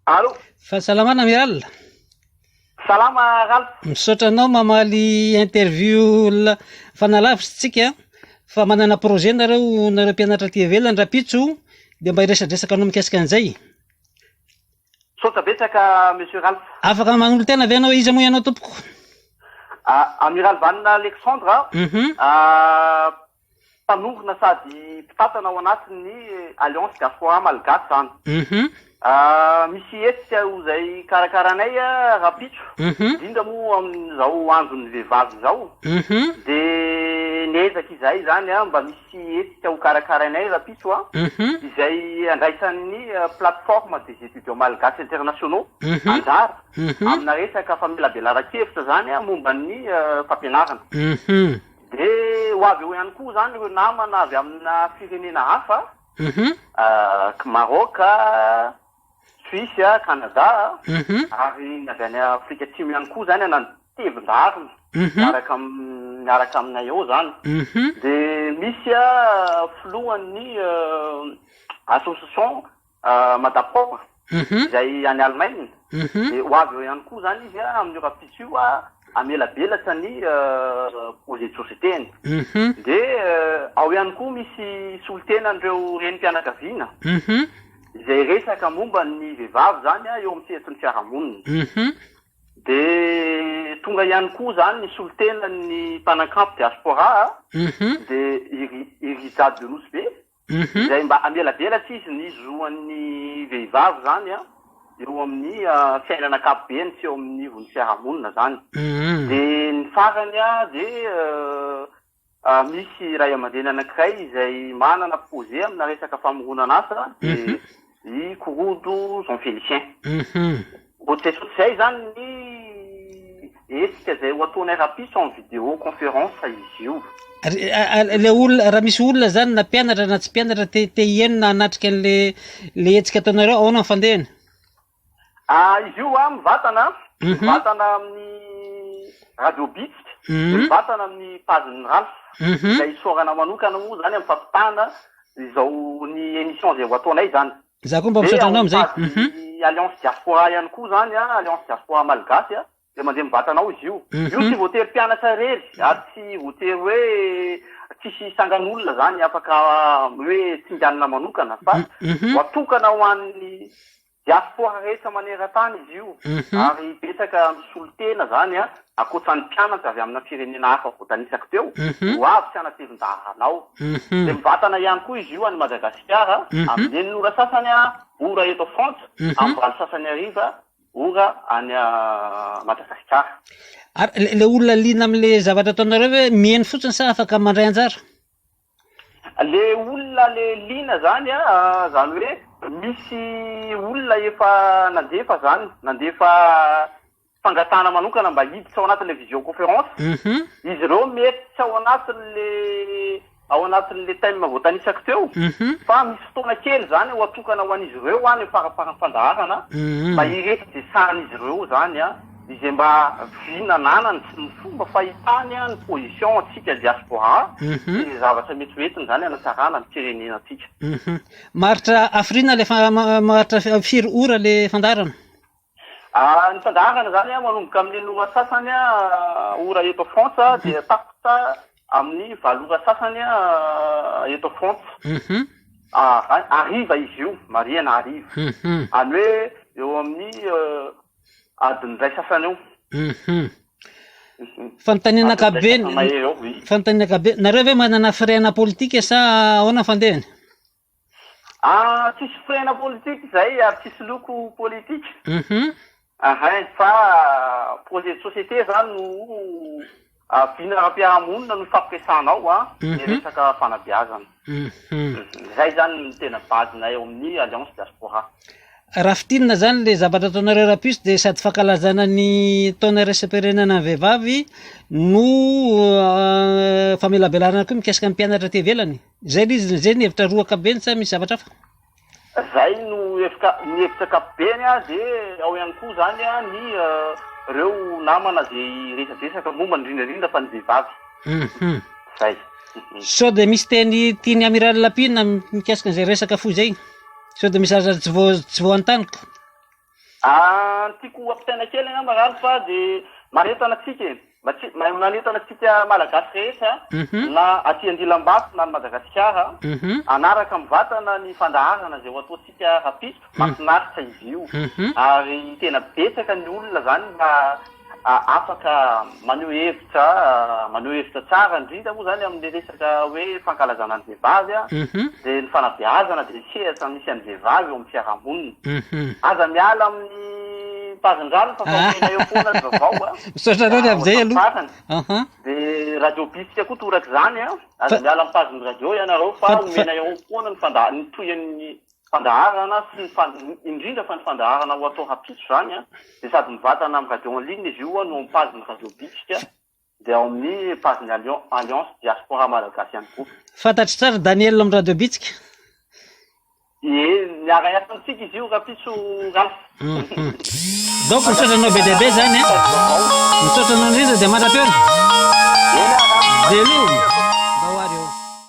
Allô. Fahasalamana Amiral. Salama Ralph. Misaotra anao mamaly interview fanalavitra tsika fa manana projet nareo nareo mpianatra aty ivelany rapitso dia mba hiresadresaka anao mikasika an'izay. Misaotra betsaka Monsieur Ralph. Afaka manolo-tena ve ianao iza moa ianao tompoko? Amiral Vanina Alexandre, mpanorina sady mpitantana ao anatin'ny Alliance Diaspora Malgache zany. Misy hetsika ho izay karakaranay rahampitso, indrindra moa amin'izao andron'ny vehivavy izao, dia niezaka izahay izany mba misy hetsika ho karakarainay rahampitso izay andraisan'ny Plateforme des Étudiants Malgaches Internationaux anjara amina resaka famelabelaran-kevitra izany momba ny fampianarana. Dia ho avy eo ihany koa izany ireo namana avy amina firenena hafa, Maroc, Suisse, Canada, ary ny avy any Afrika Atsimo ihany koa izany hanatevin-daharana miaraka miaraka aminay ao izany. Dia misy filohan'ny association Madaprop izay any Allemagne, dia ho avy eo ihany koa izany izy amin'io rahampitso io hamelabelatra ny projet de société-ny. Dia ao ihany koa misy solontenan'ireo renim-pianakaviana izay resaka momba ny vehivavy izany eo amin'ny sehatry ny fiarahamonina. Dia tonga ihany koa izany ny solontenan'ny mpanakanto diaspora dia i Rija de Nosy Be. Izay mba hamelabelatra izy ny zoan'ny vehivavy izany eo amin'ny fiainana ankapobeny sy eo amin'ny nivon'ny fiarahamonina izany. Dia ny farany dia misy ray aman-dreny anankiray izay manana projet amina resaka famoronana asa dia i Korodo Jean Félicien. Ohatr'izay sy ohatr'izay izany ny hetsika izay ho ataonay rahampitso en vidéo conférence izy io. Ary le olona, raha misy olona zany na mpianatra na tsy mpianatra te te hihaino na hanatrika an'le le hetsika ataonareo, ahoana ny fandehany? Ah, izy io an, mivantana an, mivantana amin'ny radio bitsika, dia mivantana amin'ny page-n'ny Ralph, izay isaorana manokana moa izany amin'ny fampitahana izao ny émission izay ho ataonay izany. Za koa mba misaotra anao amizay. Dia Alliance Diaspora ihany koa zany an, Alliance Diaspora Malgache an, dia mandeha mivantana ao izy io. Io tsy voatery mpianatra irery ary tsy voatery hoe tsisy sangan'olona zany afaka hoe tsinganina manokana fa ho atokana ho an'ny diaspora rehetra maneran-tany izy io ary betsaka misolo tena zany an, ankoatra ny mpianatra avy amina firenena hafa voatanisako teo, ho avy sy hanatevin-daharana ao. Dia mivantana ihany koa izy io any Madagasikara, amin'ny enina ora sasany ora eto Frantsa, amin'ny valo sasany hariva ora any Madagasikara. Ary ilay olona liana amin'ilay zavatra ataonareo ve mihaino fotsiny sa afaka mandray anjara? Le olona le liana zany a, zany hoe misy olona efa nandefa zany, nandefa fangatahana manokana mba hiditra ao anatin'ilay visioconférence, izy ireo mety tsy ao anatin'le ao anatin'le thème voatanisako teo fa misy fotoana kely zany ho atokana ho an'izy ireo any farafaran'ny fandaharana mba hiresadresahan'izy ireo zany a, izay mba vina ananany sy ny fomba fahitany ny position antsika diaspora sy ny zavatra mety ho entiny zany hanatsarana ny firenena antsika. Maharitra hafiriana le maharitra firy ora le fandaharana? Ny fandaharana zany manomboka amin'ny enina ora sasany ora eto Frantsa dia tapitra amin'ny valo ora sasany eto Frantsa. Hariva izy io, marihana hariva. Any hoe eo amin'ny adiny iray sasany eo. Fanontaniana ankapobeny, fanontaniana ankapobeny, nareo ve manana firehana politika sa ahoana ny fandehany? Ah, tsisy firehana politika izay ary tsisy loko politika. Ahay, fa projet de société zany no vina ara-piarahamonina no ifampiresahana ao an, ny resaka fanabeazana. Izay zany no tena base-nay ao amin'ny Alliance Diaspora. Raha fintinina zany le zavatra ataonareo Rapiso dia sady fankalazana ny taona iraisam-pirenena ny vehivavy no famelabelarana koa mikasika ny mpianatra aty ivelany. Zay le izy, zay ny hevitra roa ankapobeny sa misy zavatra hafa? Zay no hevitra, ny hevitra ankapobeny a, de ao ihany koa zany a ny reo namana ze hiresadresaka momba indrindra indrindra fa ny vehivavy. Zay. Sao de misy teny tian'i Amiral ampiana mikasika an'izay resaka fohy zay? Sao de misy zavatra tsy voa- tsy voanontaniko? Ah, tiako ampitaina kely angamba Ralph fa dia manentana antsika e. Mba tsy, manentana antsika Malagasy rehetra na aty Andilambato na any Madagasikara hanaraka mivantana ny fandaharana izay ho ataontsika rahampitso. Mahafinaritra izy io ary tena betsaka ny olona izany mba afaka maneho hevitra, maneho hevitra tsara indrindra moa izany amin'ny resaka hoe fankalazana ny vehivavy dia ny fanabeazana dia ny sehatra misy an'ny vehivavy eo amin'ny fiarahamonina. Aza miala amin'ny pazin-drano fa omena eo foana ny vaovao a. Misaotra anao ny amin'izay aloha. Aha. Dia radio bisika koa torak'izany a. Aza miala amin'ny pazin'ny radio ianareo fa omena eo foana ny fanda- ny tohin'ny fandaharana sy ny fan- indrindra fa ny fandaharana ho atao rahampitso izany a, dia sady mivantana amin'ny radio en ligne izy io no amin'ny page-n'ny radio bisika dia ao amin'ny page-n'ny Alliance Alliance Diaspora Malagasy ihany koa. Fantatro tsara Daniel amin'ny radio bitsika. Ie, miara-hiasa amintsika izy io rahampitso Ralph. Donc misaotra anao be dia be zany a. Misaotra anao indrindra dia mandra-pihaona. Eny ary Ralph. Veloma.